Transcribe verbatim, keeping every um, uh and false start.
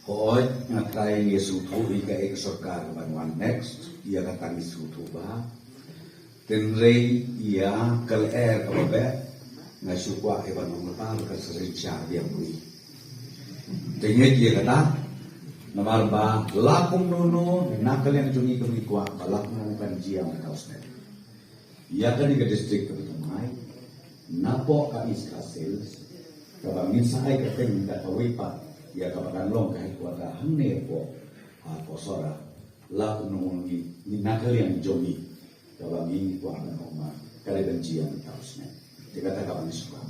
Hooid, nga trai ngi sngewthuh ïa kaei ka sorkar ka ban wan next, ïa kata ngi sngewthuh bha. Tynrai ïa ka lyer kaba beh, nga shu kwah ïa ban ong lypa ba ka synshar biang bha. Te ngeit ïa kata, namar ba la kumno kumno, na ka liang jong ngi ka ngi kwah ba la kumno kan jia ka u snem. Ïa kane ka district kaba thymmai, napoh ka East Khasi Hills, kaba ngin sa ai kyrteng da kawei pat ïa kaba kan long ka headquarter hangne hapoh, ha Kosora, la kumno ngi, ngi na ka liang jong ngi, kaba ngi kwah ban ong ba ka dei ban jia mynta u snem. Te kata kaba ngi sngewbha.